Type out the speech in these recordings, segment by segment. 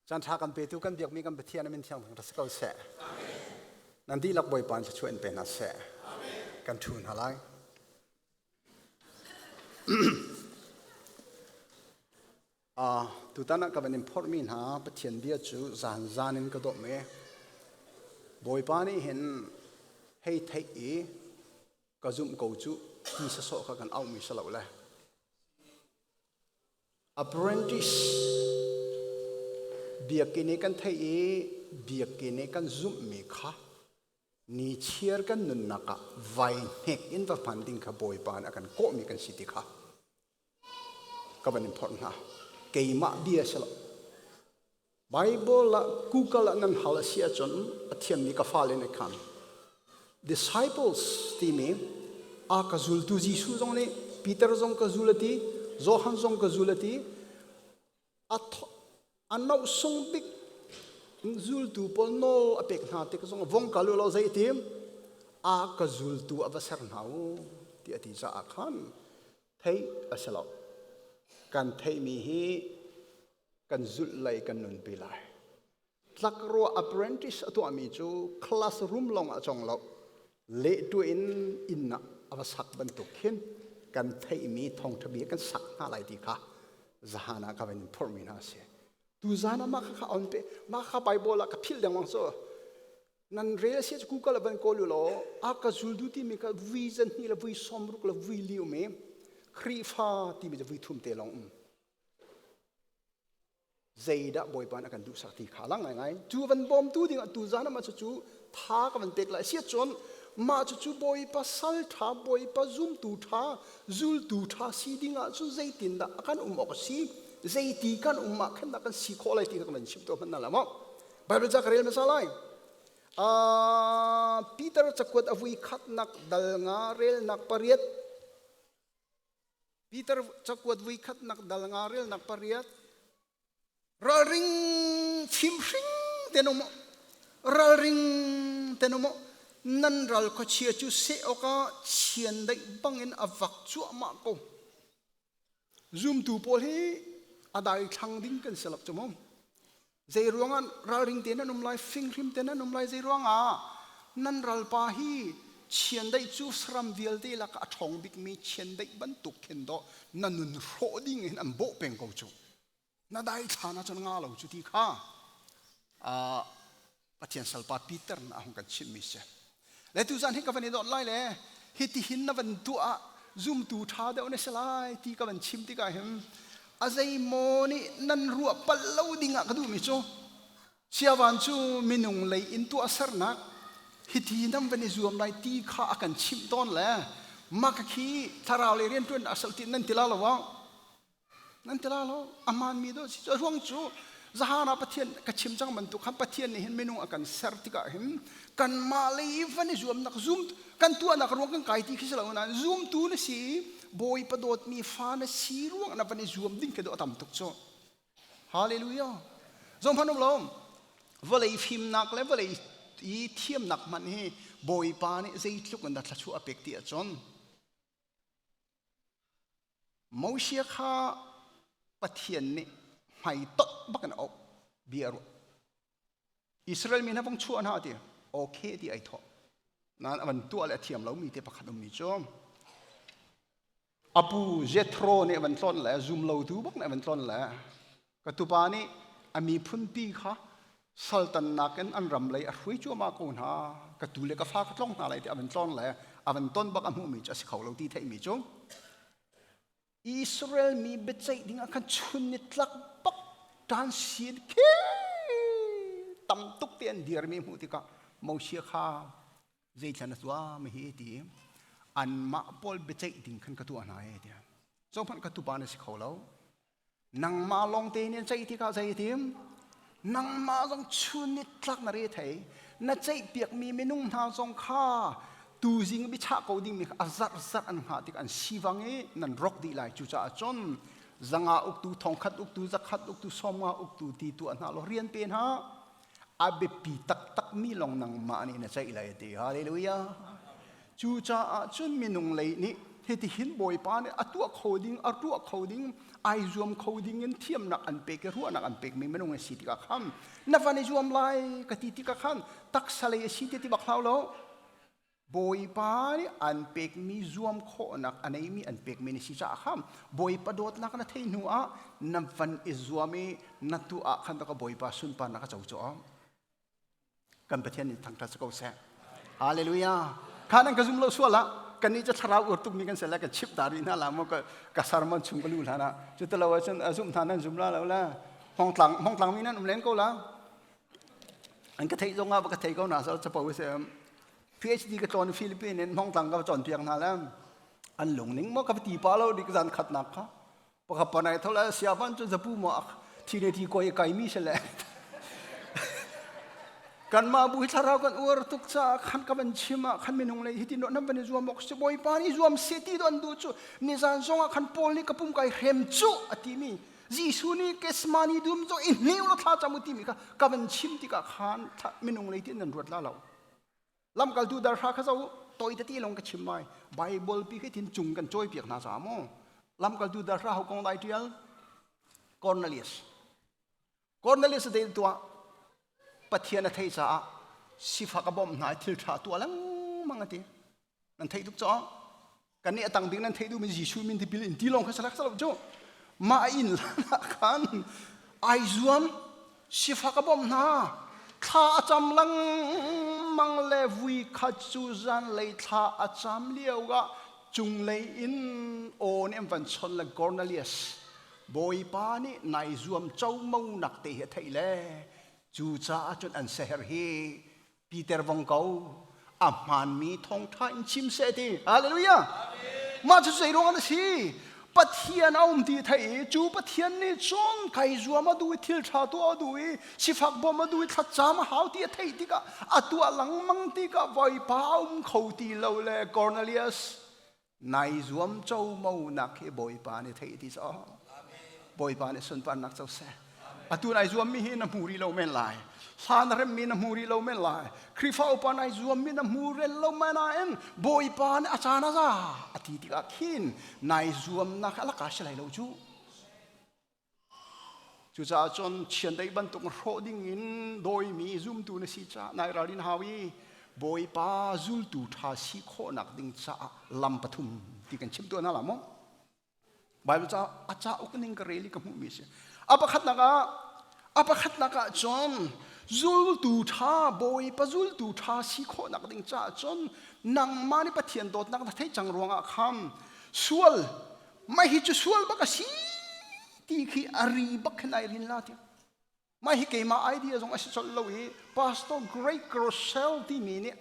Caan ṭha kan petu kan biakmi kan Pathian a min thiang thang si ko seh. Nan dihlak Bawipa in thluachuah in pe hna seh. Kan ṭhu hna lai. Tutan ah ka van in phorhmi hna Pathian bia cu zan zan in ka dawm i Bawipa nih hin hei theih i ka zumh ko cu ti sasawh kha kan auhmi si lo le Apprentice biakinn i kan theih i biakinn i kan zumhmi kha nichiar kan nunnak ah vai hnek in va hman ding kha Bawipa nih a kan kawhmi kan si ti kha ka van in phorh hna. Keimah bia si lo. Bible ah Google ah nan hal a si ahcun a thiammi ka fale nih khan disciples timi a ka zultu Jesuh zong nih Peter zong ka zul a ti Johan zong ka zul a ti a no sung bik zultu pawl nawl a pek hna tik zong vong kal u law zei ti a ka zultu a va ser hna u ti a ti caah khan theih a si lo kan theihmi hi kan zulh lei kan nunpi lai. Tlakruah apprentice a tuahmi cu classroom lawng ah cong lo lehtu in inn ah a va sak bantuk khin kan theihmi thawngṭha bia kan sak hna lai ti kha zahan ah ka van in phorhmi hna a si. Tuzan ah mah kha on pe mah kha Bible ah ka philh dengmang cu nan rel si cu Google ah van kawl u law a ka zultu timi kha vui zan hnih le vui sawmruk le vui li um i Khrihfa timi cu vui thum te lawng um. Zeidah Bawipa nih a kan duhsak ti kha lang ngaingai. Cu van bawmtu ding ah tuzan ah mah cucu tha ka van pek lai. Si cun mah cucu Bawipa sal ṭha, Bawipa zumtu ṭha, zultu ṭha si ding ah cun zeitindah a kan um awk a si? Zeiti kan um ah khan dah kan si khawh lai ti kha ka van chim tuah hmanh na la maw? Bible ca ka rel hmasa lai. Peter cakuat a vui khatnak dal nga relnak pariat Peter cakuat vui khatnak dal nga relnak pariat ralring fimhring ten um ralring ten um nan ral khuachia cu seh awkah chiandeih bangin a vak cuahmah ko zumtu pawl hi a dai thlang ding kan si lo cu mu zei ruangah ralring te nan um lai finghrim te nan um lai zei ruangah nan ralpa hi chiandeih cu saram vialte lakah a ṭhawng bikmi chiandeih bantuk khin dawh na nun hrawh ding in an bawh peng ko cu na dai thla na cun nga lo cu ti kha Pathian salpa Peter na hung kan chimmi si le tu zan hi ka van i dot lai le hiti hin na van tuah zumtu ṭha deuh na si lai ti ka van chim tikah hin a zeimaw nih nan ruah palh lo ding ah ka duhmi cu siavan cu minung lei in tuahsernak hiti nan van i zuam lai ti kha a kan chimh tawn le mah ka khi thlarau lei rianṭuan a sal ti nan ti la lo nan ti la lo a hmaanmi do si cu a ruang cu zahan ah Pathian ka chim cang bantuk khan Pathian nih hin minung a kan ser tikah hin kanmah lei van i zuamnak zum kan tuahnak ruang kan kai ti khi si lo nain zumtu na si Bawipa dawtmi fa na si ruang na van i zuam ding khi do a tam tuk cu hallelujah zong hman um lo vawlei fimnak le vawlei i thiamnak hmanh hi Bawipa nih zeitluk in dah thluachuah a pek ti ahcun Moses kha Pathian nih hmaitonh bak in a auh bia a ruah. Israel mi hna vong chuah hna ti okay ti ai thawh. Nain a van tuah le a thiam lomi te pakhat ummi cu apu Jethro nih a van tlawn le zum lotu bak nih a van tlawn le ka tupa nih a miphunpi kha saltannak in an ram lei a hruai cuahmah ko hna ka tu le ka fa ka tlong hna lai ti a van tlawn le a van ton bak a hmuhmi cu a si kho lo ti theihmi cu Israel mi biaceih ding ah khan chun ni tlak bak tan sin khi tam tuk te an dirmi hmuh tikah Moses kha zeithlan a tuah mi hi ti anmah pawl biaceih ding khan ka tuah hna e tiah zohhmanh ka tupa na si kho lo Nangmah lawng te nih ceih tikah zei tim? Nangmah zong chun ni tlak na re thei. Na ceihpiakmi minung hna zong kha tuzing biachah ko dingmi kha a zarh zarh an hngah tik an sivang i nan rok dih lai. Cucaah cun zanga uktu, thongkhat uktu, zakhat uktu, sawmnga uktu ti tuah hna law rian pe hna. A biapi taktakmi lawng nangmah nih na ceih lai a ti. Hallelujah. Cucaah cun minung lei nih Hiti hin Bawipa nih a tuah kho ding, a ruah kho ding, ai zuam kho ding in thiamnak an pek i ruahnak an pekmi minung an si tikah khan na van i zuam lai ka ti tikah khan taksa lei a si ti ti bak hlau lo. Bawipa nih an pekmi zuam khawhnak a neimi an pekmi na si caah khan Bawipa dawtnak na thei hnu ah na van i zuam i na tuah ah khan ka Bawipa sunparnak a co cu Kan Pathian nih thangṭhat si ko seh. Hallelujah. Kha nan ka zum lo sual ah kan nih cu thlarau ur tukmi kan si le kan chimh ta rih hna la mu ka sermon chung ka lu hlan ah cu ti lo ahcun a zumh hna nan zum la lo la hmongtlang hmongtlang mi nan um len ko la an ka theih zong ah ka thei ko na so chapo se PhD ka tlawn Philippines in hmongtlang ka cawnpiak hna la an lung ning mo ka ti pa lo dik zan khat nak kha Pakhat panai thola siavan cu zapu mo thi le thi koi kai mi se le kan mah bu hi thlarau kan uar tuk ca khan ka van chim ah khan minung lei hitin nan van i zuam ok si bawipa nih zuam se ti don du cu nizan zong ah khan Paul nih ka pum kai hrem cu a ti mi Jesuh nih Gethsemane dum zo i hniu lo thla cam u ti mi kha ka van chim tikah khan minung lei tin nan ruat la lo Lamkaltu darhra kha zo toi tete lawng ka chim lai. Bible pi khi thin cung kan cawi piak hna ca mu. Lamkaltu darhra ho kong lai tial Cornelius. Cornelius de tuah Pathian a thei caah sifak a bawmh hna i thil ṭha tuah lengmang a ti. Nan theih tuk caw. Kan nih a tang bik nan theih duhmi Jesuh min tipil in ti lawng kha salak salak cu. Mah inn ah khan ai zuam sifak a bawmh hna. Thla a cam lengmang le vui khat cu zanlei thla a cam lio ah cunglei in aw nih an van chawnh le Cornelius Bawipa nih nai zuam como nak te hi a theih le cu caah cun an seher hi Peter vong ko a hmaanmi thawngṭha in chim seh ti. Hallelujah. Mah cu zei ruang a si? Pathian a um ti thei i cu Pathian nih cun kai zuam a duh i thil ṭha tuah a duh i sifak bawm a duh i thlacam a hau ti a theih tikah a tuah lengmang tikah Bawipa a um kho ti lo le Cornelius nai zuam como nak hi Bawipa nih theih ti caw. Bawipa nih sunparnak co seh. Atu nai zuammi hi na hmu rih lo men lai. Hla na remmi na hmu rih lo men lai. Khrihfa upa nai zuammi na hmu rel lo men nain Bawipa nih a caan a za a ti tikah khin nai zuamnak a laka si lai lo cu. Cucaah cun chiandeih bantuk hrawh ding in dawimi zumtu na si caah nai ralrin hau i Bawipa zultu ṭha si khawhnak ding caah lam pathum ti kan chim tuah hna la maw? Bible ca a cauk ning ka rel i ka hmuhmi a si. A pakhatnak ah cun zultu ṭha Bawipa zultu ṭha si khawhnak ding caah cun nangmah nih Pathian dawtnak na theih cang ruangah khan sual mah hi cu sual bak a si ti khi a ri bak khin ai rin la tiang mah hi keimah idea zong a si colh lo i Pastor Greg Groeschel timi nih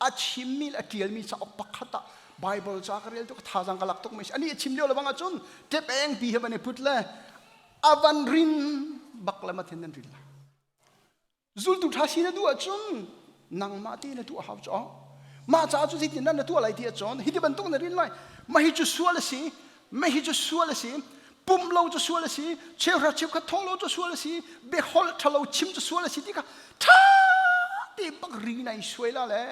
a chimmi le a ṭialmi cauk pakhat ah Bible ca ka rel tuk thazaang ka lak tuk mi ani a chim lio le bang ahcun tep eng pi he van i put le a van rin bak le ma thin nan rin la zultu ṭha si na duh ahcun nangmah te na tuah hau cu mah caah cu zeitin na tuah lai ti ahcun hi ti bantuk na rin lai mah hi cu sual a si mah hi cu sual a si pum lo cu sual a si cheuhra cheukhat thawh lo cu sual a si biaholh ṭhalo chim cu sual a si ti kha ṭha te bak ri nai suai la le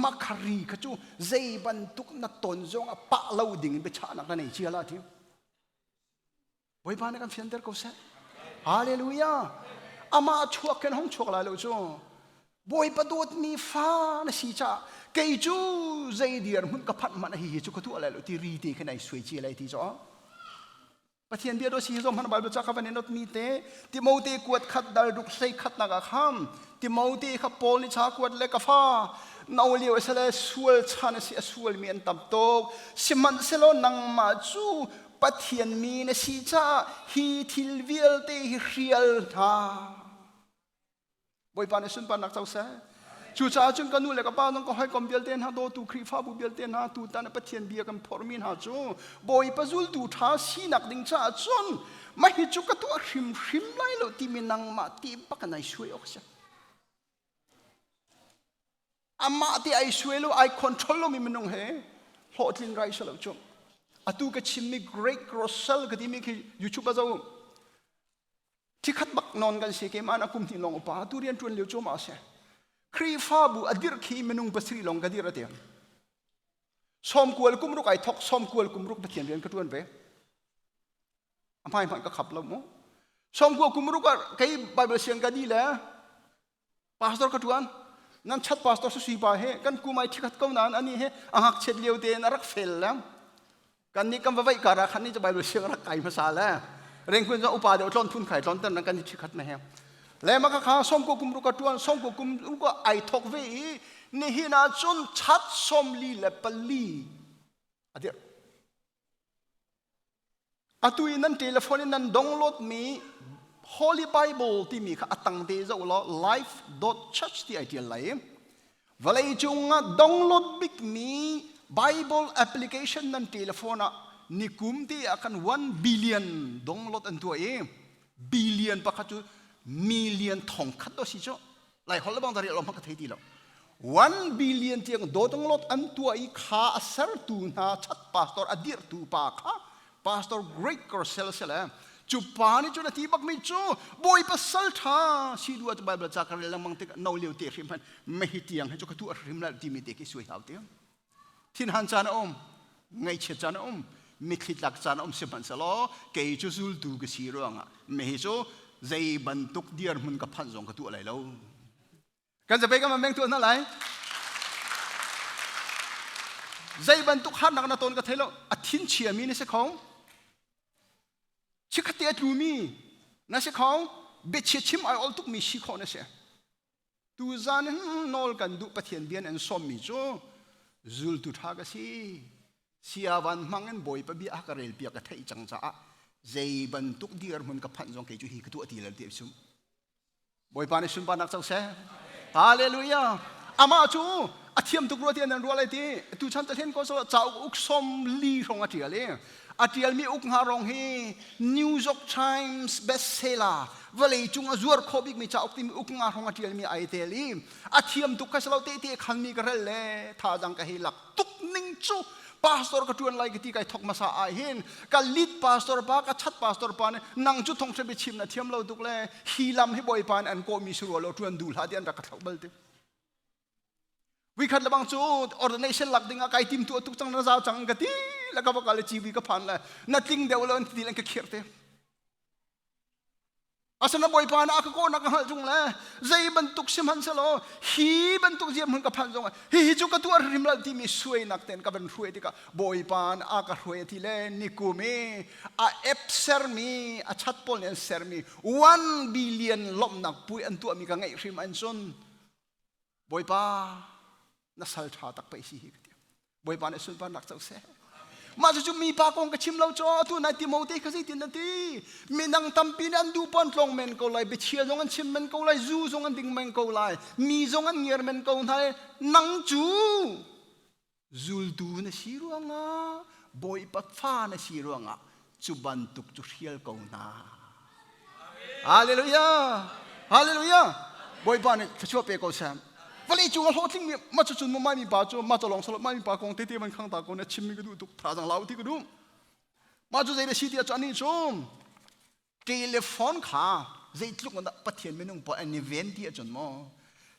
makhari kha cu zei bantuk na ton zong a pah lo ding in biachahnak na nei cia la ti Bawipa nih kan fianter ko seh. Hallelujah. Amah chuak khin hong chuak lai lo cu. Bawipa dawtmi fa na si caah kei cu zei dir hmun ka phanh hmanh hi hi cu ka tuah lai lo ti ri te khin ai suai ci lai ti cu. Pathian bia do si zong hman Bible ca ka van in mi te Timote kuat khat dal ruk hlei khat nak ah kham Timote kha Paul nih cha kuat le ka fa no lio sele sual chan a si a sual mi an tam tuk sihmanhsehlaw nangmah cu Pathian mi na si caah hi thil vialte hi hrial hna. Bawipa nih sunparnak co seh. Cucaah cun ka nu le ka pa zong ka hawikom vialte hna dawtu Khrihfabu vialte hna tutan Pathian bia kan phormi hna cu Bawipa zultu ṭha sinak ding caah cun mah hi cu ka tuah hrimhrim lai lo timi nangmah ti bak in ai suai awk a si. Amah te ai suai lo ai control lomi minung he hlawhtlin rai si lo cu. Atu ka chimmi Great Grossel ka timi khi YouTube a zo. Thikhat bak non kan si ke mana kum hnih long upa tu rian tuan lio cu ma se. Khrihfabu a dirh khi minung 7 long ka dir a ti. Sawmkual kum ruk ai thok, sawmkual kum ruk Pathian rian ka ṭuan ve. A hmai hmanh ka khap lo mu. Sawmkua kum ruk ah kei Bible siang ka di le pastor ka ṭuan. Nan chat pastor Susi pa he kan kum ai thikhat ko nain ani he a ngakchiat lio tein a rak fel le kan nih kan va vaih kar ah khan ni cu Bible siang rak kai hmasa le rengkun zong upa deuh tlon phun khai tlon tan kan i thikhat na he le ma kha sawmko kum ruk ka ṭuan sawmko kum ruk ai thok ve i nihin ah cun chat 44 a dirh. Atu i nan telephone in nan download mi Holy Bible timi kha a tang te zoh law life.church ti ai ṭial lai. Vawlei cung ah download bikmi Bible application nan telephone ah nikum te ah khan 1 billion download an tuah i billion pakhat cu million thong khat do si cu. Lai holh le bang dari lo ka thei ti lo. 1 billion tiang download an tuah i kha a sertu hna chat pastor a dirhtu pa kha Pastor Greg Corsel sele cu pa nih cun a ti bak mi cu Bawipa sal tha si du ah Bible ca ka rel lengmang tik no lio te hrim han mehi tiang he cu ka tu a hrim la ti mi te ki suai hau ti thin han caan a um ngaihchiat caan a um mitthli tlak caan a um sihmanhsehlaw kei cu zultu ka si ruangah mehi cu zei bantuk dirhmun ka phanh zong ka tuah lai lo. Kan zapei kan meng tuah hna lai. Zei bantuk harnak na ton ka thei lo. A thin chiami na si kho. Chikkhatte a tlumi na si kho. Biachia chim ai ol tukmi si khawh na si. Tuzan nawl kan duh Pathian bian an sawmmi cu zultu ṭha ka si. Siavan hmang in Bawipa bia a ka rel piak ka theih cang caah zei bantuk dirhmun ka phanh zong kei cu hi ka tuah ti lo ti sum. Bawipa nih sunparnak co seh. Hallelujah. Amah cu a thiam tuk rua ti an ruah lai ti. Tu chan ta ko so cauk uk som li hrong a tial i a tialmi uk nga rong hi New York Times bestseller vawlei cung a zuar khawh bikmi cauk timi uk nga hrong a tialmi ai tel i a thiam tuk kha salo te te khanmi ka rel le thazang ka hei lak tuk ning cu pastor ka tuan lai ka ti kai thok masa ah hin ka lead pastor pa ka chat pastor pa nih nang cu thong bi chim na thiam lo tuk le hi lam hi bawipa nih an kawh mi si rua lo tuan du hlah ti an rak ka thloh bal ti vi khat lebang cu ordination lak ding ah kai tim tu tuk cang na zau cang ka ti la ka va le chiwi ka phan le na tling deuh lo an ti lan ka khir te. Asana Bawipa na ka kawhnak ka hngalh ṭung le zei bantuk sihmanhsehlaw hi bantuk ziam hun ka phanh zong hi hi cu ka tuah hrim lo timi suainak ten ka van hruai tikah Bawipa a ka hruai ti le nikum i a app sermi a chat pawl nih an sermi 1 billion lawmhnak pui an tuahmi ka ngeih hrim an cun Bawipa na sal ṭha tak pei si hi ka ti. Bawipa nih sunparnak co seh. Mah cucu mipa kong ka chim lo caw atu nai Timote kha zeitin na ti? Minang tampi nih an duh pon tlong men ko lai, biachia zong an chim men ko lai, zu zong an ding men ko lai, mi zong an ngiar men ko hna. Nang cu zultu na si ruangah, Bawipa fa na si ruangah cu bantuk cu hrial ko hna. Hallelujah! Hallelujah! Bawipa nih thluachuah pe ko seh. Vawlei cung a hlawhtling mi ma cu cun mai mi pa cu ma cu lawng salo mai mi pa kong tete man khang ta ko na chim mi ka duh tuk tha zang lau ti ka duh. Ma cu zei da si ti cu ani cu telephone kha zeitluk in dah Pathian minung pawl an i ven ti ahcun maw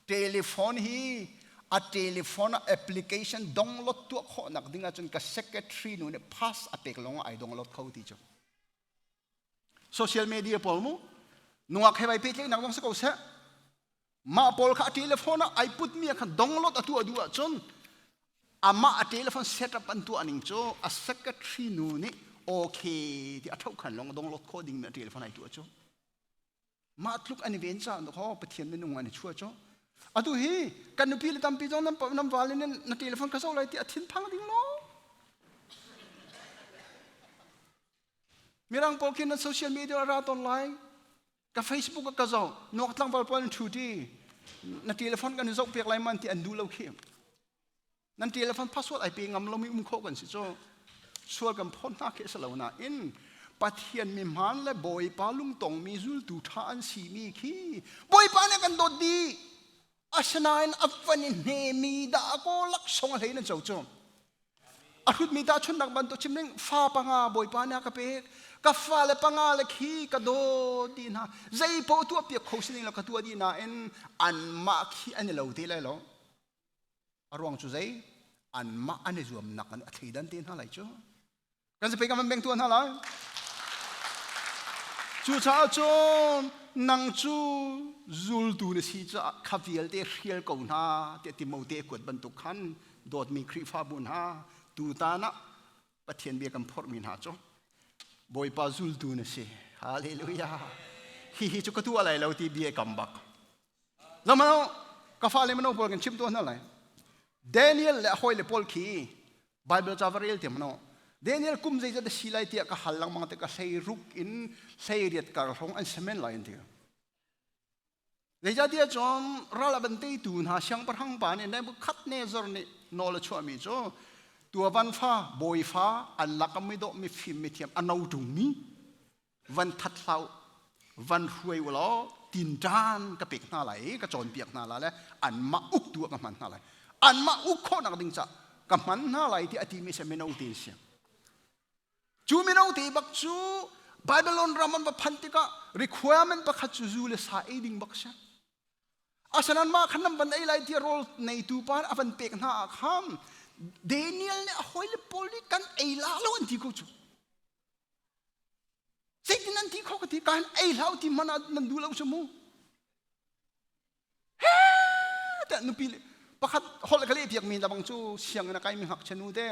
telephone hi a telephone ah application download tuah khawhnak ding ahcun ka secretary nu nih pass a pek lawng ah ai download kho ti cu. Social media pawl mu nungak he vai pehtlaihnak zong si ko seh mah pawl kha a telephone ah ai putmi ah khan download a tuah duh ahcun amah a telephone setup an tuah ning cu a secretary nu nih okay ti a thoh khan lawng download khawh ding mi a telephone ai tuah cu. Mah tluk an i ven caah kho Pathian minung an i chuah cu. Atu hi kan nupi le tampi zong nan nan val in na telephone ka zoh lai ti a thinphang ding lo. Mirang pawl khin na social media a ra ton lai. Ka Facebook ka zoh, nuak tlangval pawl an thu ti. Na telephone kan zoh piak lai man ti an duh lo khi. Nan telephone password ai pe ngam lomi um khawh kan si cu. Sual kan phawt hna khi a si lo nain Pathian mi hmaan le Bawipa lungtongmi zultu ṭha an simi khi Bawipa nih kan dawt dih. Asinain a van i hnemi dah kaw laksawng a hlei nan co cu. A hrutmi tahchunhnak bantuk chim ding fa panga Bawipa nih a ka pek. Ka fale panga le khi ka dawt dih hna. Zei paoh tuah piak kho si ning lo ka tuah dih nain anmah khi an i lo te lai lo. A ruang cu zei? Anmah an i zuamnak an a thleidan te hna lai cu. Kan si pei kan van beng tuah hna lai. Cucaah cun nang cu zultu na si caah kha vialte hrial ko hna tiah Timote a kuat bantuk khan dawtmi Khrihfabu hna tutan ah Pathian bia kan phorhmi hna cu Bawipa zultu na si. Hallelujah. Hihi cu ka tuah lai lo ti bia kam bak. Zamano ka fale mano pawl kan chim tuah hna lai. Daniel le a hawile pawl khi Bible ca va rel te mano Daniel kum zeizat a si lai tiah ka hal lengmang te ka hlei ruk in hlei riat kar hrawng an semen lai an ti. Zeicahtiah cun ral a van teitu hna siangpahrang pa nih Nebuchadnezzar nih nawl a chuahmi cu tuavan fa bawi fa an lak a midawh mifim mithiam a no ṭungmi van that hlah van hruai u law tinṭan ka pek hna lai i ka cawnpiak hna lai le anmah uktu ah ka hman hna lai anmah uk khawhnak ding ca ka hman hna lai ti a timi se mino te si cu mino te bak cu Babylon ram an va phanh tikah requirement pakhat cu zu le sa ei ding bak si Asinain mah khan nan van ei lai tiah rawl neitu pa a van pek hna ah khan Daniel nih a hawile pawl nih kan ei la lo an ti ko cu. Zeitin an ti kho ka ti kan ei hlau ti hmanh ah nan duh lo cu mu. He tiah nupi pakhat holh ka leh piak mi labang cu sianginn a kai mi ngakchia nu te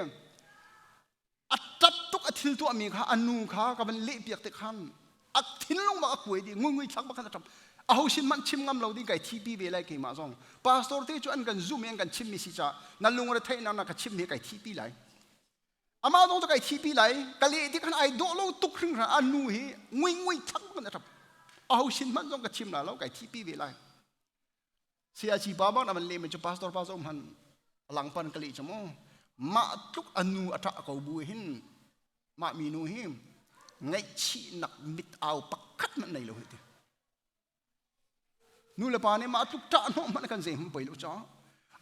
a ṭap tuk a thil tuahmi kha a nu kha ka van lehpiak te khan a thinlung bak a kuai dih ngui ngui thlak bak khan a ṭap aho sin hmanh chim ngam lo ding kai thipi ve lai keimah zong pastor te cu an kan zum i an kan chimmi si caah na lungre theihnak na ka chimmi kai thipi lai amah zong cu kai thipi lai ka leh ti khan ai dawh lo tuk hringhran a nu hi ngui ngui thlak bak in a ṭap aho sin hmanh zong ka chim la lo kai thipi ve lai Siaci pa bak na van lehmi cu pastor pa zong hman langpan ka leh cu mu mah tluk a nu a ṭah ko bu hin mah minu hi ngaihchihnak mit au pakhat hmanh nei lo hi ti nu le pa nih mah tluk ṭah hnawh hmanh kan zei hmanh poi lo ca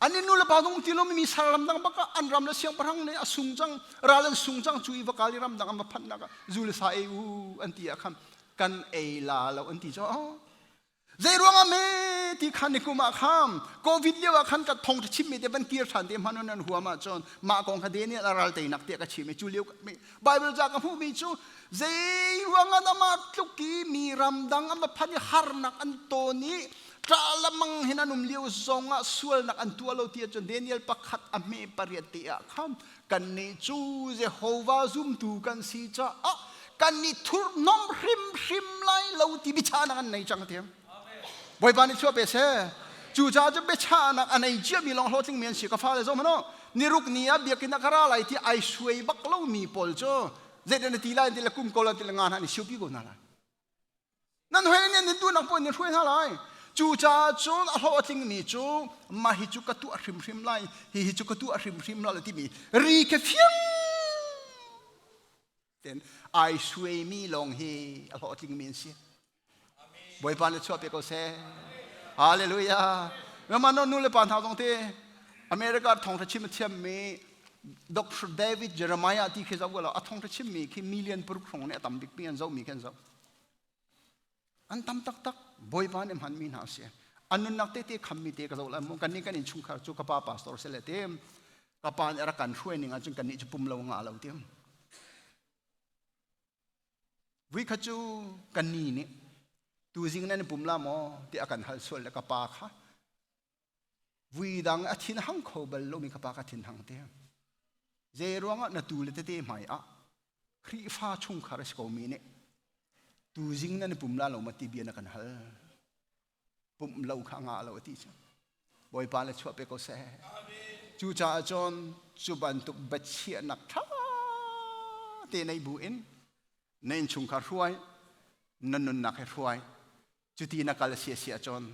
an nu le pa zong ti lo mi sar ram dang bak an ram le siangpahrang nih a sung cang ral an sung cang cu i vakal i ram dang an va phanh nak zu le sa ei u an ti ah khan kan ei la lo an ti cu Zeiruangah me ti khan ni kum ah kham COVID lio ah khan ka thong chim mi te van kir than te hman nan huam ah cun mah kong kha Daniel a ral teinak tiah ka chim i cu lio Bible ca ka hmuh mi cu zeiruangah dah mah tluk i mi ramdang an va phan i harnak an ton i ṭah lamang hin an um lio zong ah sualnak an tuah lo ti ahcun Daniel pakhat a hme pariat te ah khan kannih cu Jehovah zumtu kan si caah kan i thurhnom hrimhrim lai lo ti biachahnak an nei cang a ti. Bawipa nih chuah pe seh. Cucaah cu biachahnak a nei ciami lawng hlawhtlingmi an si. Ka fale zong hmanh niruk ni ah biakinn ah ka ra lai ti ai suai bak lomi pawl cu zeidah na ti lai ti le kum ko lai ti le nga hna nih siupi ko hna lai. Nan hoi nih nan duhnak poah in hruai hna lai. Cucaah cun a hlawh a tlingmi cu mah hi cu ka tuah hrimhrim lai, hihi cu ka tuah hrimhrim lai timi ri kha fiang tein ai suaimi lawng hi a hlawh a tlingmi an si. Bawipa nih chuah pe ko seh. Hallelujah. Mama nu le pa hna zong te America thawngtha chim a thiammi Dr. David Jeremiah ti khi zoh lo a thawngtha chimmi khi million paruk hrawng nih a tam bikmi an zohmi khi an zoh. An tam taktak. Bawipa nih hmanmi hna a si. An nunnak tete khammi te ka zoh lai mu. Kannih kan innchungkhar cu ka pa pastor si le te ka pa nih a rak kan hruai ning ahcun kannih cu pum lo ngah lo ti. Vui khat cu kan ni nih tuzing nan pum la maw ti a kan hal sual le ka pa kha vui dang a thin hang kho bal lomi ka pa ka thin hang te. Zei ruangah na tu le tete hmai ah Khrihfa chungkhar a si komi nih tuzing nan i pum la lo ma ti bia na kan hal. Pumh lo kha ngah lo a ti cu. Bawipa le chuah pe ko seh. Cucaah cun cu bantuk biachiahnak ṭha te nei bu in na innchungkhar hruai, na nunnak he hruai. Cuti na kal a si a si ahcun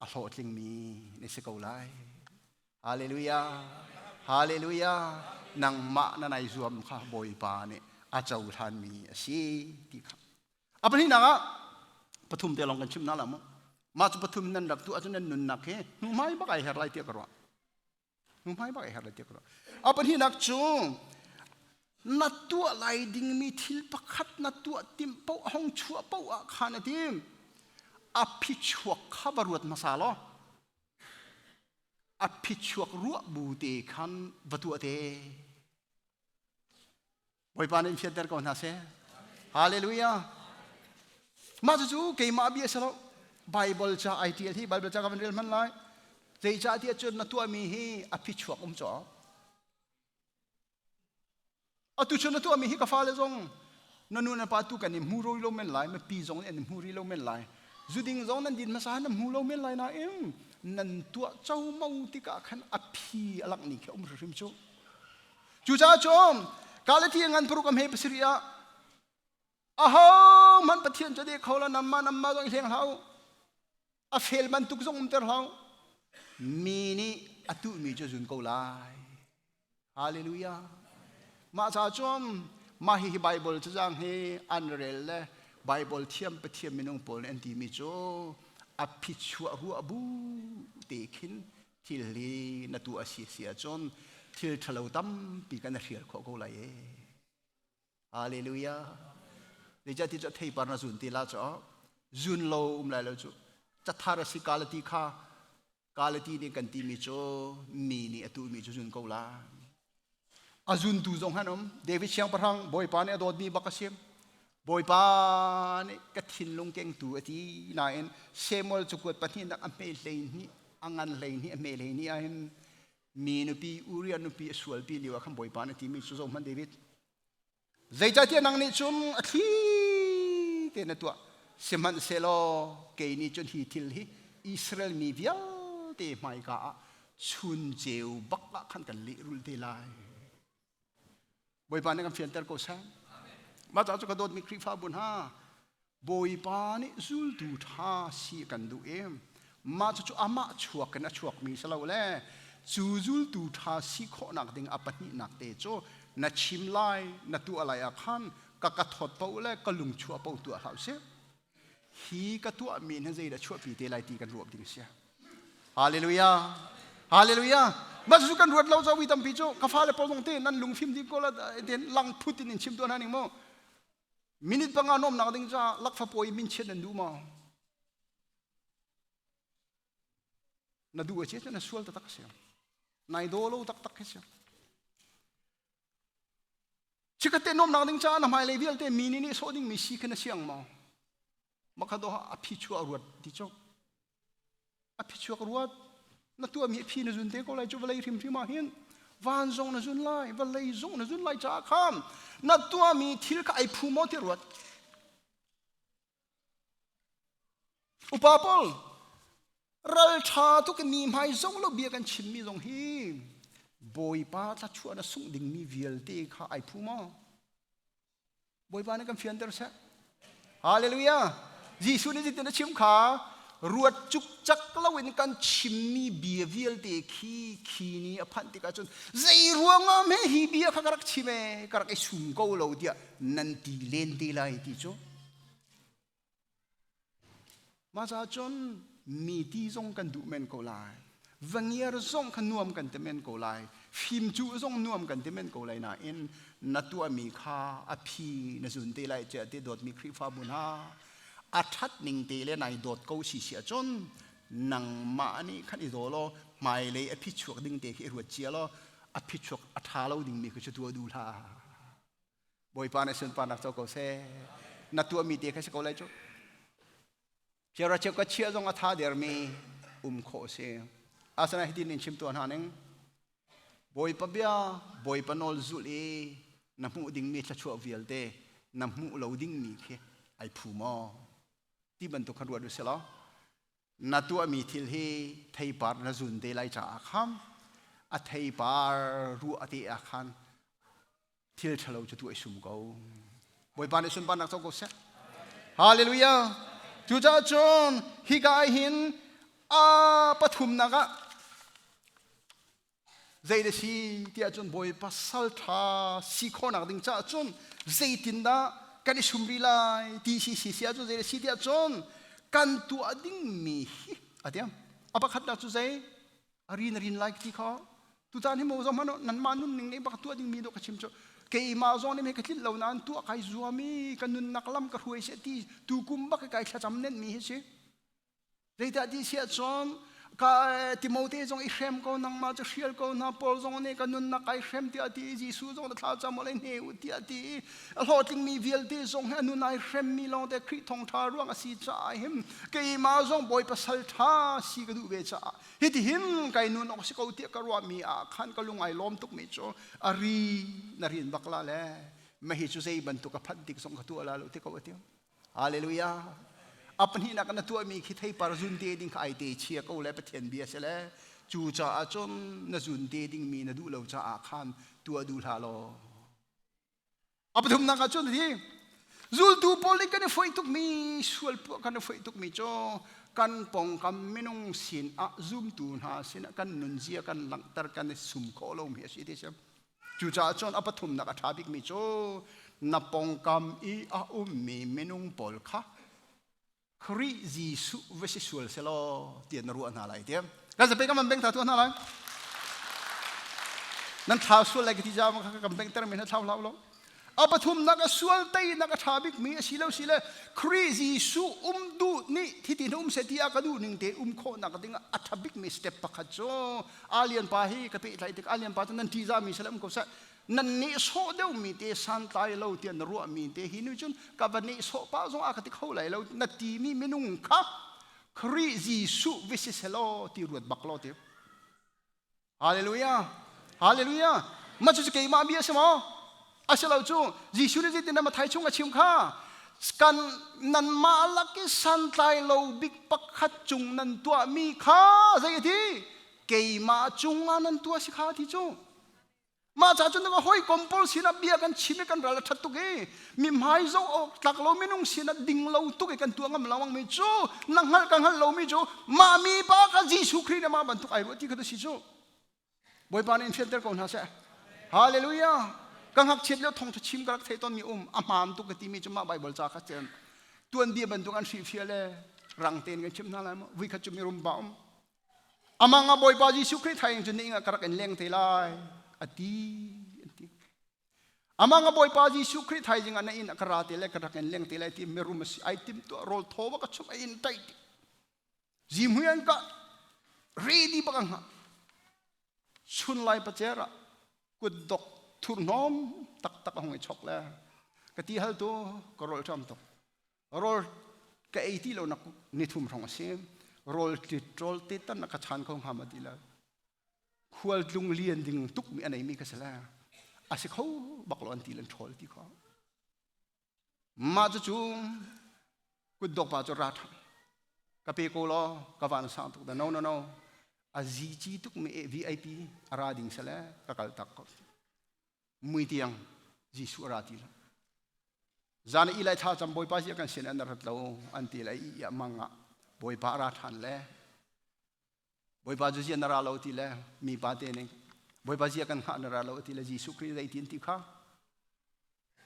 a hlawhtlingmi na si ko lai. Hallelujah. Hallelujah. Nangmah na nai zuam kha Bawipa nih a cohlanmi a si ti kha. A pahnihnak ah pathum te lawng kan chim hna la mu. Mah cu pathum nan rak tuah ahcun nan nunnak hi hnuhmai bak ai her lai tiah ka ruah. Hnuhmai bak ai her lai tiah ka ruah. A pahnihnak cu na tuah lai dingmi thil pakhat na tuah timh paoh hong chuah paoh ah khan a tim. A phichuak kha va ruat hmasa law. A phichuak ruah bu te khan va tuah te. Bawipa nih in fianter ko hna seh. Hallelujah. Mah cucu keimah bia si lo. Bible ca ai tial hi Bible ca ka van rel hman lai. Zeicahtiah cun na tuahmi hi a phichuak um caw. Atu cun na tuahmi hi ka fale zong na nu na pa tu kan i hmu roi lo men lai, mipi zong nih an i hmu rih lo men lai. Zuding zong nan din hmasa nan hmu lo men lai nain nan tuah como tikah khan a phi a langh ning khi a um hrimhrim cu. Cucaah cun Galati ngan paruk a hme pasarih ah aho hmanh Pathian cu deh kho lo namma namma zong i hleng hlah u. A fel bantuk zong umter hlah u. Mi nih a tuhmi cu zun ko lai. Hallelujah. Mah ca cun mah hihi Bible cazang hi an rel le Bible thiam Pathian minung pawl nih an timi cu a phichuah ruah bu te khin thil hi na tuah si si ahcun thil ṭhalo tampi kan hrial khawh ko lai e. Hallelujah. Zeicah ti cu theipar na zun ti la cu zun lo um lai lo cu cathar a si kalati kha kalati nih kan timi cu mi nih a tuhmi cu zun ko la. A zuntu zong han um David siangpahrang Bawipa nih a dawtmi bak a si. Bawipa nih ka thinlung kengtu a ti nain Samuel cu kuat pahnihnak a hme 12 a ngan 12 a hme 12 ahhin mi nupi Uriah nupi a sualpi lio ah khan Bawipa nih a timi cu zoh hmanh David zeicahtiah nang nih cun a thli te na tuah sihmanhsehlaw kei nih cun hi thil hi Israel mi vialte hmaika ah chun ceu bak ah khan kan lehrulh te lai Bawipa nih kan fianter ko seh. Mah caah cu ka dawtmi Khrihfabu hna, Bawipa nih zultu ṭha si kan duh i mah cucu amah chuak in a chuakmi si lo le cu zultu ṭha si khawhnak ding a pahnihnak te cu na chim lai na tuah lai ah khan ka ka thawt paoh le ka lung chuah paoh tuah hlah usih. Hi ka tuahmi hin zeidah chuahpi te lai ti kan ruah ding a si. Hallelujah. Hallelujah. Mah cu kan ruat lo zawi tampi cu ka fale pawl zong te nan lungfim ding ko la ten lang phut in in chim tuan ning mu. Minute panga nom nak ding ca lakfa pawi min chiat nan duh maw? Na duh a che na sual taktak si. Nai do lo taktak khi si. Chikat te nom nak ding ca na hmailei vialte mi nih nih sawh ding mi si khi na siang maw? Makha do a phi chuah ruat ti chok. A phichuak ruat na tuahmi phi na zun te ko lai cu vawlei hrimhrim ah hin van zong na zun lai vawlei zong na zun lai caah khan na tuahmi thil kha ai phu maw ti ruat upa pawl ral ṭha tuk mi hmai zong lo bia kan chimmi zong hi bawipa thlachuah na sungh dingmi vialte kha ai phu maw Bawipa nih kan fianter seh. Hallelujah. Jesuh nih zeitin a chim kha ruat cukcak loin kan chimmi bia vialte khi khi ni a phanh tikah cun zei ruangah hme hi bia kha ka rak chim e ka rak i sum ko lo tiah nan ti len te lai ti cu Mah caah cun mi ti zong kan duh men ko lai. Vangiar zong kha nuam kan ti men ko lai. Fimcuh zong nuam kan ti men ko lai nain na tuahmi kha a phi na zun te lai tiah ti dawtmi Khrihfabu hna a ṭhat ning te le nai dawt ko si si ahcun nangmah nih khan i daw law hmailei a phichuak ding te khi i ruat cia law a phichuak a ṭha lo dingmi khi cu tuah duh hlah. Bawipa nih sunparnak co ko seh. Na tuahmi te kha si ko lai cu. Chiara cheu ka chia zong a tha dermi um khawh si. Asana hitin in chim tuah hna ning. Bawipa bia, Bawipa nawl zulh i na hmuh dingmi thluachuah vialte na hmuh lo dingmi khi ai phu maw? Ti bantuk khan ruat u sih law na tuahmi thil hi theipar na zun te lai caah khan a theipar ruah te ah khan thil ṭhalo cu tuah i sum ko. Bawipa nih sunparnak co ko seh. Hallelujah. Cucaah cun hika ah hin a pathumnak ah zei da si tiah cun Bawipa salṭha si khawhnak ding caah cun zeitindah kan i sum rih lai ti si si si ahcun zei da si tiah cun kan tuah dingmi hi a tiang a pakhatnak cu zei a rin a rin lai ti kha tutan hi mo zong hmanh nanmah nun ning nih bak tuah dingmi dawh ka chim cu keimah zong nih ka tlinh lo nain tuah kai zuam i ka nunnak lam ka hruai seh ti tu kum bak kai thlacam nen mi hi si zeitiah ti si ahcun Ka Timote zong i hrem ko, nangmah cu hrial ko hna. Paul zong nih ka nunnak ai hrem tiah ti i Jesuh zong na thla cam awlei hne u tiah ti i a hlawhtlingmi vialte zong hi a nun ai hremmi lawngte Khrih thawngṭha ruang a si caah him keimah zong Bawipa sal ṭha si ka duh ve caah hitihin kai nun awk si ko tiah ka ruahmi ah khan ka lung ai lawm tukmi cu a ri na rin bak la le mahi cu zei bantuk a phanh tik zong ka tuah la lo ti ko a ti. Hallelujah. A pahnihnak na tuahmi khi theipar zun te ding kha ai te chia ko le Pathian bia si le cu caah cun na zun te dingmi na duh lo caah khan tuah duh hlah law. A pathumnak ah cun hi zultu pawl nih kan i foih tukmi, sual puah kan i foih tukmi cu kan pongkam minung sin ah, zumtu hna sin ah kan nunzia kan langhter, kan i sum khawh lomi a si ti si. Cucaah cun a pathumnak a ṭha bikmi cu na pawngkam i a ummi minung pawl kha Khrih Jesuh va si sual selaw tiah na ruah hna lai tiah. Kan zapi kan van beng ta tuah hna lai. Nan thlau sual lai ka ti jam kha kan bengter mi na thlau hlau lo. A pathumnak a sual teinak a ṭha bikmi a si lo si le Khrih Jesuh um duh nih thiti na um se ti a ka duh ning te um khawhnak ding a ṭha bikmi step pakhat cu Alian pa hi ka pehtlai tik Alian pa cu nan ṭihzahmi sal um ko seh, nan nehsawh deuhmi te, santlai lo tiah na ruahmi te hi nu cun ka va nehsawh pah zong a ka ti kho lai lo na timi minung kha Khrih Jesuh vi si selaw ti ruat bak law ti. Hallelujah, hallelujah. Mah cu keimah bia si maw? A si lo cu. Jesuh nih zeitin Mathai chung a chim kha, kan nanmah lak i santlai lo bik pakhat cung nan tuahmi kha, zei a ti, keimah cungah nan tuah si kha ti cu. Mah ca cun hawikom pawl sinah bia kan chim i kan ral a ṭhat tuk i mi hmai zoh awk tlak lo minung sinah ding lo tuk i kan tuah ngam lo mi cu na hngalh ka hngalh lomi cu mah mi pa kha Jesuh Khrih nih mah bantuk ai ruah ti kha tu si cu. Bawipa nih in fianter ko hna seh. Hallelujah. Ka ngakchiat lio thawngṭha chim ka rak thei tawnmi um a hmaan tuk ka timi cu mah Baibal ca kha cun tuanbia bantuk an hrihfiah le rang tein kan chimh hna lai maw. Vuikhat cu mirum pa um amang ah Bawipa Jesuh Khrih thaing cu ni ka rak in leng te lai a ti an ti. Amang a Bawipa Jesuh Khrih thaizing ah na inn a ka ra te le ka rak in leng te lai ti mirum a si ai tim tuah, rawl thaw ba ka chum, a inn tai ti zimhui an ka ready bak ang chun lai pacer ah kutdok thurhnawm taktak a hung i chok le ka ti hal tu ka rawl ṭam tuk, rawl ka ei ti lo nak ni thum hrawng a si, rawl tit rawl te tan ka chan kho hnga ma ti la khual tlung lian ding tuk mi a nei mi ka si le a si kho bak lo an ti lan ṭhawl ti kho. Mah cucu kutdok pa cu ra ṭhan ka pe ko law ka van sang tuk da. No, no, no, a zici tuk mi VIP a ra ding sale ka kal tak ko. Mui tiang Jesuh a ra ti lo. Zan i lai thla cam, Bawipa si kan sin an rat lo an ti lai i mang ah Bawipa a ra ṭhan le Bawipa cu zia na ra lo ti le mi pa te ning Bawipa zia kan hngah na ra lo ti le Jesuh Khrih zei tin ti kha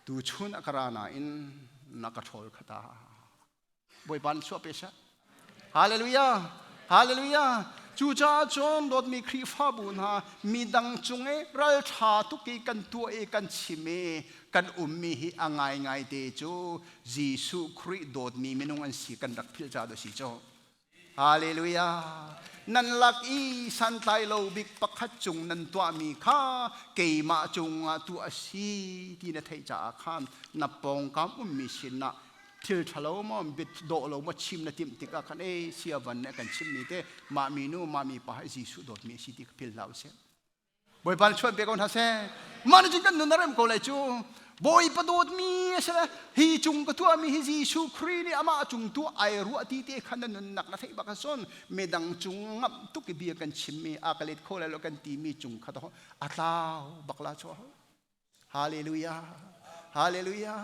tu chun a ka ra nain na ka ṭhawl khata. Bawipa nih chuah pe seh. Hallelujah, hallelujah. Cucaah cun dawtmi Khrihfabu hna, midang cung i ralṭha tuk i kan tuah i kan chim i kan ummi hi a ngaingai te cu Jesuh Khrih dawtmi minung an si kan rak philh caah dah si cu. Hallelujah. Nan lak i santlai lo bik pakhat cung nan tuahmi kha keimah cungah tuah a si ti na theih caah khan na pawngkam ummi sinah thil ṭhalo maw, bit dawh lo maw chim na timh tikah khan e sia van nih kan chimmi te mah mi nu, mah mi pa hi Jesuh dawtmi a si ti kha philh hlah usih. Bawipa nih chuan pe ko hna seh. Mah nih cun kan nun a rem ko lai cu. Bawipa dawtmi a si le hi cung ka tuahmi hi Jesuh Khrih nih amah cung tu ai ruah ti te khan na nunnak na theih bak ahcun midang cung ngamh tuk i bia kan chimmi a ka let kho lai lo kan timi cung kha a tlau bak la chu. Hallelujah. Hallelujah.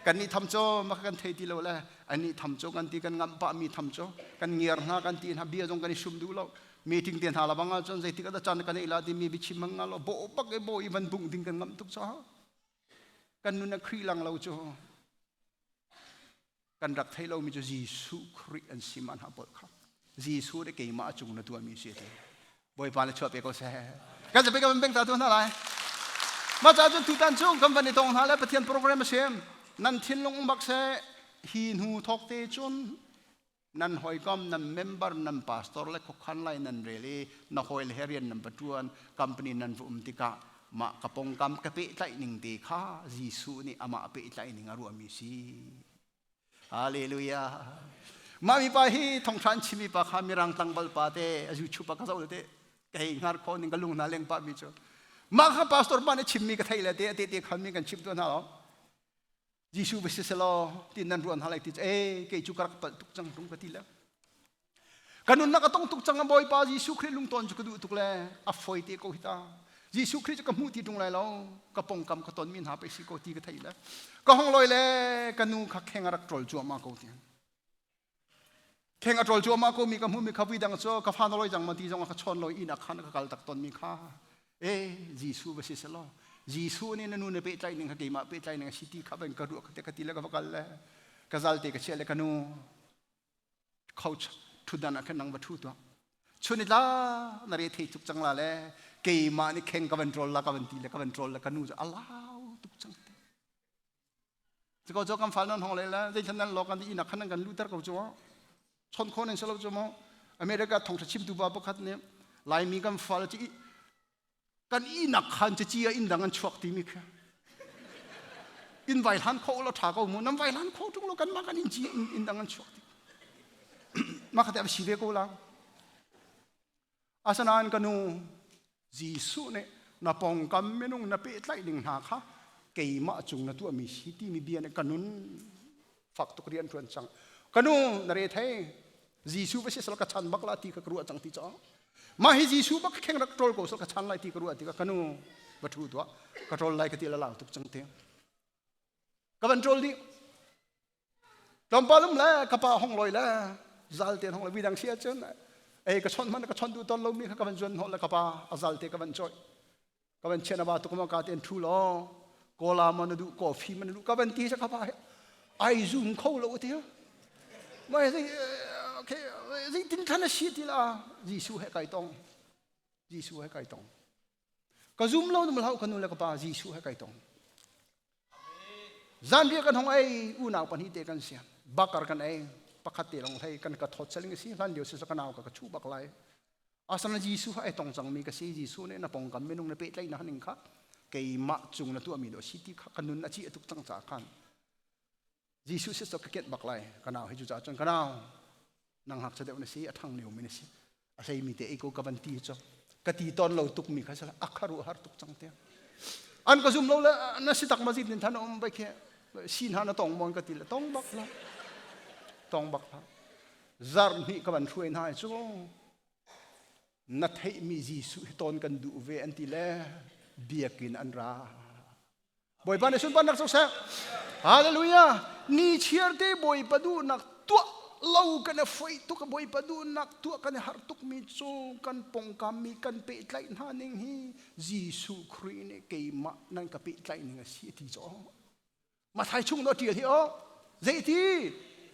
Kan nih tham cu maka kan thei ti lo le an nih tham cu kan ti, kan ngamh pah mi tham cu kan ngiar hna, kan ti hna, bia zong kan i sum duh lo. Meeting te hna la bang ahcun zeitik ah caan kan ei la timi biachim mang nga lo bo bak e bo i van bung ding kan ngamh tuk cu kan nun a Khrih lang lo cu kan rak thei lomi cu Jesuh Khrih an si ma hna pawl kha Jesuh le keimah a cung na tuahmi si ti. Bawipa le chuah pe ko seh. Kan zapi kan beng ta tu hna lai. Mah ca cun tutan cu kan van i tong hna le Pathian program a sim. Nan thinlung bak seh, hi hnu thawk te cun. Nan hawikom, nan member, nan pastor le khuakhan lai nan rel i na hawi le he rian nan va ṭuan, company nan va um tikah mah ka pongkam ka pehtlaih ning te kha Jesuh nih amah pehtlaih ning a ruahmi si. Hallelujah. Mah mipa hi thongṭha an chimmi pa kha mirang tlangval pa te a YouTube ah ka zoh te ka hei hngar kho ning ka lung hna leng pah mi cu. Mah kha pastor pa nih chimmi ka theih le te a te te khan mi kan chim tu hna lo. Jesuh va si selaw ti nan ruah hna lai ti cu e kei cu ka rak palh tuk cang tung ka ti le. Ka nunnak a tong tuk cang a Bawipa Jesuh Khrih lungtawn cu ka duh tuk le a foi te ko hi ta. Jesuh Khrih cu ka hmuh ti ṭung lai lo ka pongkam ka tonmi hna pei si ko ti ka theih le ka hong lawi le ka nu kha kheng a rak ṭol cuahmah ko ti. Kheng a ṭol cuahmah ko mi ka hmuh mi kha vui dang cu ka fa na loi cang ma ti zong a ka chawn lo inn ah khan ka kal tak ton mi kha e Jesuh va si selaw Jesuh nih na nu na pehtlaih ning kha keimah pehtlaih ning a si ti kha van ka ruah ka te ka ti le ka va kal le ka zal te ka chiah le ka nu coach thutdan ah khan nang va thu tuah chun itla na re thei tuk cang la le keimah nih kheng ka van troll la ka van ti le ka van troll le ka nu cu alau tuk cang te cu ko cho kan fal non hong le la zei thlan nan lo kan ina khan kan luter ko chu chon kho nen selo chu mo America thong tha chim tu pa pakhat nih Laimi kan fal chi kan ihnak khan cici ah inn dang an chuak timi kha in vai hlan kho lo tha ko mu nan vai hlan kho tung lo kan mah kan in ci inn dang an chuak ti mah kha te si ve ko la asanain ka nu Jesuh nih na pongkam minung na pehtlaih ding hna kha keimah cung na tuahmi si timi bia nih ka nun fak tuk rian ṭuan cang ka nu na re thei Jesuh va si sal ka chan bak la ti kha ka ruah cang ti caw mah hi Jesuh bak kheng rak ṭol ko sal ka chan lai ti ka ruah ti ka kanu va ṭhu tuah ka ṭol lai ka ti la lang tuk cang te ka van ṭol dih tlawmpal um le ka pa hong loi le zal te hong le vidang si ahcun ei ka chon man ka chon duh ton lo mi kha ka van zuan hnawh le ka pa a zal te ka van choi ka van chian aba tuk ma ka ten thu lo kola ma na duh coffee ma na duh ka van ti sa ka pa ai zoom kho lo ti mai zei okay zei tin than a si ti la Jesuh he kai tong Jesuh he kai tong ka zoom lo num hlau ka nu le ka pa Jesuh he kai tong Zanriah kan hong ei unau pahnih te kan siam bakar kan ei pakhat te long hlei kan ka thawt saling si hlan lio si ka nau ka ka chu bak lai asana Jesuh ai tong cangmi ka si Jesuh nih na pongkam minung na pehtlaih na ning kha keimah cung na tuahmi do si ti kha ka nun a ci a tuk cang ca khan Jesuh si ka kianh bak lai ka nau hi cu ca cun ka nau nang hak deuh na si a thang lio mi na si a hlei mi te ei ko ka van ti cu ka ti ton lo tuk mi kha sala a kharu har tuk cang te an ka zum lo le na si tak ma zit nin than um bai khe sin ha na tong mon ka ti le tong bak la tong bak la zar hnih ka van hruai hna cu na theihmi Jesuh hi ton kan duh ve an ti le biakinn an ra Bawipa nih sunparnak co seh Hallelujah ni chiar te Bawipa duhnak tuah lo kan i foih tuk Bawipa duhnak tuah kan i harh tuk mi cu kan pongkam mi kan pehtlaih hna ning hi Jesuh Khrih nih keimah nan ka pehtlaih ning a si ti caw Mathai chung no ṭial hi aw zeiti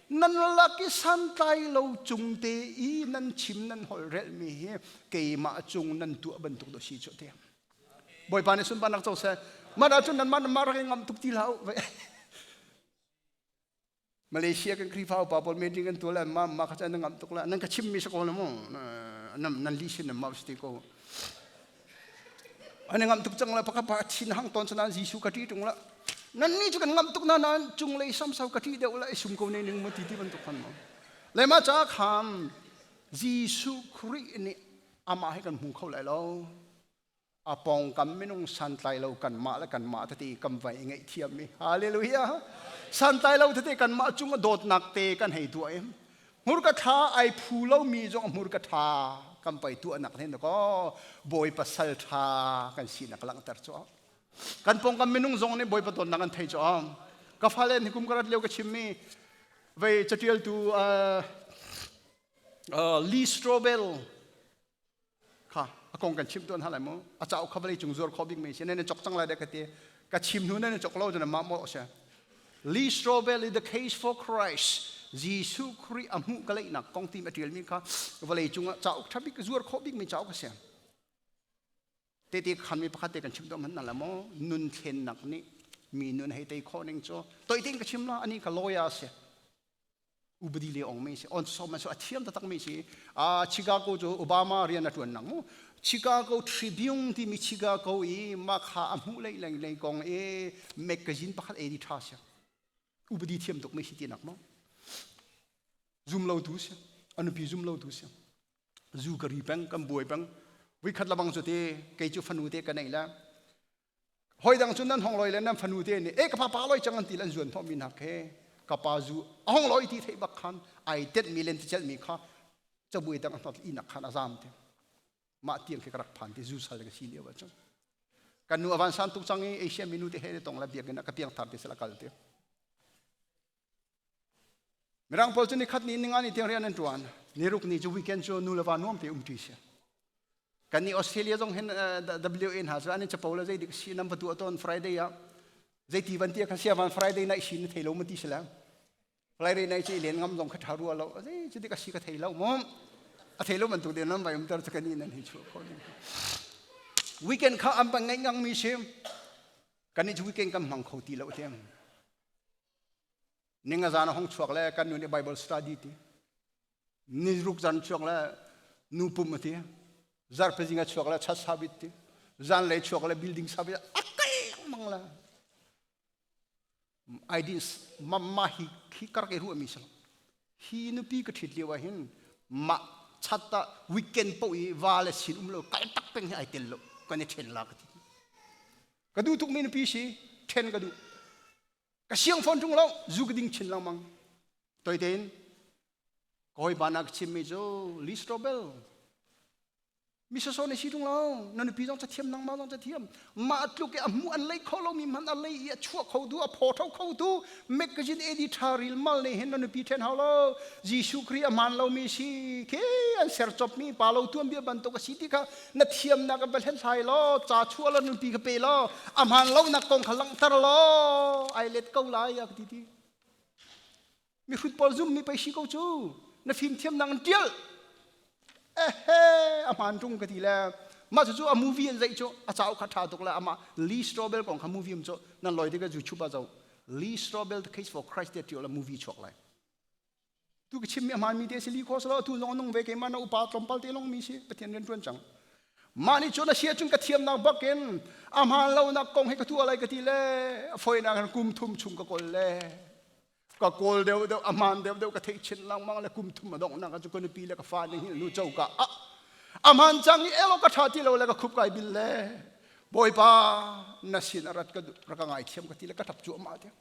nan lak i santlai lo cung te i nan chim nan holhrel mi hi keimah cung nan tuah bantuk do si cu te Bawipa nih sunparnak co seh mah ahcun nanmah nanmah rak i ngamh tuk ti hlah u Malaysia kan Khrihfa upa pawl meeting kan tuah le mah mah kha nan ngamh tuk la nan ka chim mi si ko la mu nan nan li sin nan mau si ti ko an ngamh tuk cang la pakhat pa thin hang ton sanan Jesuh ka ṭih ṭung la nan ni cu kan ngamh tuk na nan cung lei samsau ka ṭih deuh la i sum ko ne ning mu ti ti bantuk khan mo le ma cha kham Jesuh Khrih nih amah hi kan hmu kho lai lo a pawngkam minung santlai lo kanmah le kanmah tete kan vai i ngaihthiam i hallelujah santlai lo tete kanmah cung a dawtnak te kan hei tuah i hmurka tha ai phu lomi zong hmurka tha kan pai tuahnak hen ko bawipa sal tha kan sinak langhter cu kan pawngkam minung zong nih bawipa dawtnak an thei cu ka fale ni kum ka rat lio ka chimmi vei catialtu Lee Strobel kha a kong kan chim tuan halai mu a cauk kha vawlei cung zuar kho bik mi si nan chok cang lai dek ka ti ka chim hnu nan chok lo cun mah mo se Lee Strobel is the case for Christ Jesuh Khrih a hmuh ka leihnak kong tim a tial mi kha vawlei cung ah cauk tha bik zuar kho bik mi cauk a si tete khan mi pakhat te kan chim dom han la mo nun thlennak nih mi nun hei tei kho ning cu toi ting ka chim la ani ka lawyer si. Ubadi le ong mi si on so man so a thiam taktak mi si. Chicago cu Obama rian a tuan nang mu. Chicago Tribune timi Chicago i ma kha a hmuh lei lei lei kong i magazine pakhat edi tha sia. Ubadi thiam tuk mi si ti nak mo. Zum lo tu si. Anupi zum lo tu si. Zu ka ri peng kan buai peng. Vui khat labang cu te kei cu fanu te ka nei la. Hoi dang cu nan hong loi le nan fanu te nih e ka pa pa loi cang an ti lan zuan thawh mi hna khe ka pa zu a hong loi ti theih bak khan ai tet mi len ti cel mi kha cabuai dang a hnot inak khan a zam te mah tiang khi ka rak phan ti zu sal ka si lio ah cun kan nu avan san tuk cang i Asia minu te he tong la biakinn ah ka piang thar te sala kal te Mirang pawl cu nikhat ni ninga ni tiang rian an ṭuan. Niruk ni cu weekend cu nu le va nuam te um ṭi si. Kan ni Australia zong hin WA hna cu an in capo le zeidik si nan va tuah tawn Friday ah zeiti van tia kha sia van Friday night si na thei lo ma ti si la. Friday night ci len ngam zong kha ṭha rua lo. Zei cu dik a si ka thei lo mu. A thei lo bantuk de nan vai um ter cu kan ni nan hi chu kho ding. Weekend kha an ban ngaih ngang mi si. Kan ni cu weekend kan hmang kho ti lo tiang. Ninga zan a hong chuak le kan nu nih Bible study ti. Ni ruk zan chuak le nu pum a ti. Zarhpi zing a chuak le chat sabit ti. Zan lei chuak le building sabit a kal lengmang la. I didn't mamma hi hi kar ke ru mi salo. Hi nupi ka ṭhit lio ah hin mah chat ah weekend po i va le sin um lo kal tak peng hi ai tel lo kan i ṭhen la ka ti. Ka duh tuk mi nupi si ṭhen ka duh. Ka siang fawn ṭung lo zu ka ding chin lengmang toi tein ka hawi pa na ka chimmi cu Lee Strobel mi soso na si ṭung lo na nupi zong cathiam nangmah zong cathiam mah tluk i a hmuh an lei kho lomi hmanh a lei i a chuah kho tu a phaw tho kho tu magazine editor ril mal ne hin na nupi ṭhen hau lo Jesuh Khrih a hmaan lomi si khi an ser copmi pa lo tuanbia bantuk a si ti kha na thiamnak va hlethlai law ca chuah law nupi kha pe law a hmaan lonak kong kha langhter law ai let ko lai a ka ti ti mihrut pawl zum mi pei si ko cu na fimthiamnak an tial ehe a hmaan ṭung ka ti le mah cu a movie an zeih cu a cauk kha ṭha tuk le amah Lee Strobel kong kha movie um cu nan loi tikah YouTube ah zo Lee Strobel The Case for Christ te ṭial movie chuak lai Tu ka chimmi a hmaanmi te si li kho salo tu zong nung ve keimah na upa tlawmpal te long mi si Pathian rian ṭuan cang. Mah nih cun a si ahcun ka thiamnak bakin a hmaan lonak kong hi ka tuah lai ka ti le a foinak in kum thum chung ka kawl le ka kawl deuh deuh a hmaan deuh deuh ka theih chin lengmang le kum thum a donghnak ah cu ka nupi le ka fa nih hin nu coka ah a hmaan cang i elo ka ṭha ti lo le ka khup kai bil le Bawipa na sin a rat ka rak ka ngaithiam ka ti le ka ṭap cuahmah tiang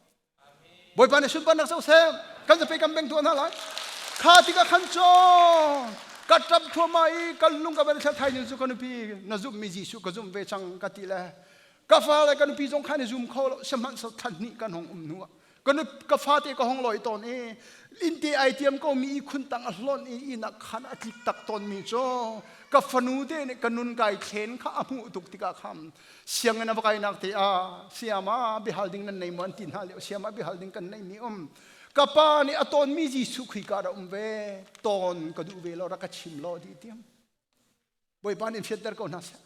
Bawipa nih sunparnak co seh. Kan zapi kan beng tuah hna lai. Kha tikah khan caw ka ṭap thluahmah i kan lung ka van thla thai cu ka nupi na zumhmi Jesuh ka zumh ve cang ka ti le ka fa le ka nupi zong khan i zum kho lo sihmanhsehlaw thla hnih kan hong um hnu ah ka nu ka fate ka hong loi tawn i inte ai tiam ko mi i khun tang a hlonh i inn ah khan a tlik tak tawn mi cu ka fanu te nih ka nun kai thlen kha a hmuh tuk tikah khan Sianginn a va kainak te ah sayama biahal ding nan nei maw an ti hna lio sayama biahal ding kan nei mi um ka pa nih a tawnmi Jesuh Khrih ka dah um ve tawn ka duh ve lo rak ka chim law ti tiang Bawipa nih fianter ko hna seh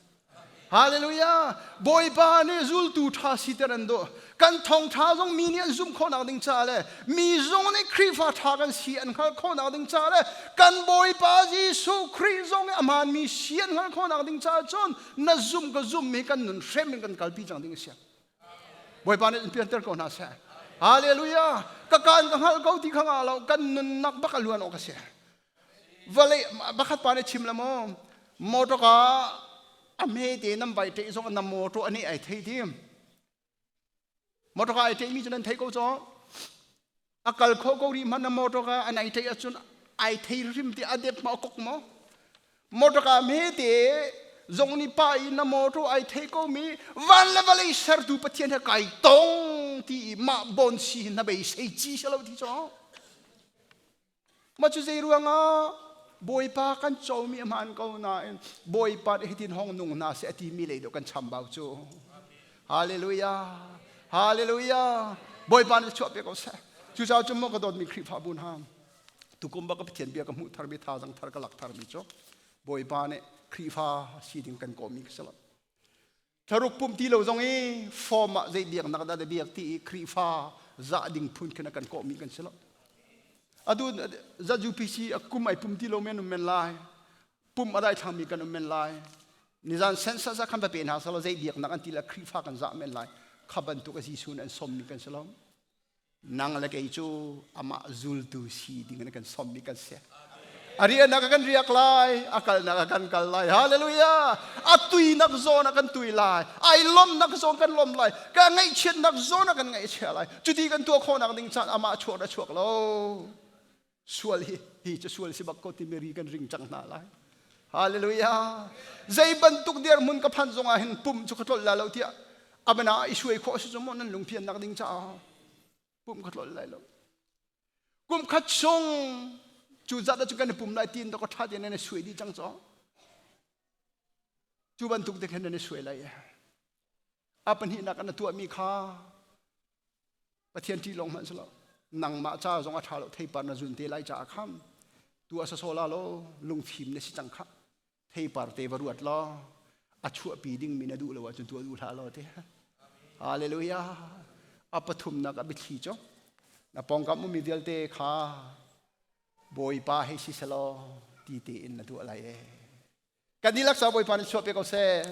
Hallelujah Bawipa nih zultu ṭha siter an duh kan thawngṭha zong mi nih an zumh khawhnak ding ca le mi zong nih Khrihfa ṭha kan si an hngalh khawhnak ding ca le kan Bawipa Jesuh Khrih zong nih a hmaanmi si an hngalh khawhnak ding caah cun na zum ka zum mi kan nun hrem in kan kalpi cang ding a si. Bawipa nih in pianter ko hna seh. Hallelujah! Ka kaan ka hngalh ko ti kha nga lo kan nunnak bak a luan awk a si. Vawlei pakhat pa nih chim la maw motor ka a hme te nan vai ṭeh zong na motor ani ai thei ti. Motor ka ai ṭehmi cu nan thei ko caw. A kal kho ko rih hmanh na motor ka an ai ṭeh ahcun ai thei hrim ti a dep ma a kok maw? Motor ka hmete zong nih pa i na motor ai thei ko mi van le vawlei sertu Pathian he kai tong ti i mah bon si hin na beisei ci si lo ti caw. Mah cu zei ruangah Bawipa kan comi a hmaan ko nain Bawipa nih hitin hong nung hna seh a timi lei deuh kan chambau cu. Hallelujah. Hallelujah. Bawipa nih chuah pe ko seh. Cucaah cun maw ka dawtmi Khrihfabu hna tukum bak ka Pathian bia ka hmuh tharmi thazang thar ka lak tharmi cu Bawipa nih Khrihfa si ding kan kawhmi ka si lo. Thlaruk pumh ti lo zong i form ah zei biaknak dah na biak ti i Khrihfa zah ding phun khin a kan kawhmi kan si lo. Atu za UPC a kum ai pum ti lo men um men lai. Pum a dai thlangmi kan um men lai. Nizan census ah khan va pe hna salo zei biaknak an ti le Khrihfa kan zah men lai. Kha bantuk a Jesuh an sommi kan si lo. Nang le kei cu amah zultu si ding in kan sommi kan si. A riahnak ah kan riak lai, a kalnak ah kan kal lai. Hallelujah! A tuinak zawn ah kan tui lai. Ai lomnak zawn kan lom lai. Ka ngaihchiatnak zawn ah kan ngaihchia lai. Cuti kan tuah khawhnak ding caan amah chuak a chuak lo. Sual hi hi cu sual si bak ko ti meri kan ring cang hna lai. Hallelujah! Zei bantuk dirhmun ka phan zong ah hin pum cu ka tlolh la lo tiah abana i suai khawh si cu maw nan lungpiannak ding caah pum ka tlolh lai lo. Kum khat chung cu zat cu kan i pum lai tiin ka ṭha tein nan i suai dih cang caw. Cu bantuk te khan nan i suai lai. A pahnihnak an tuahmi kha Pathian ṭih lawng hmanh si lo. Nangmah ca zong a ṭha lo theipar na zun te lai caah kham tu a sasaw la lo lungfim na si cang kha theipar te va ruat law a chuahpi dingmi na duh lo ahcun tuah duh hlah law te. Hallelujah. A pathumnak a biathli cu na pawngkam ummi vialte kha Bawipa hei si selaw ti tein na tuah lai e. Kan dihlak sa Bawipa nih chuah pe ko seh.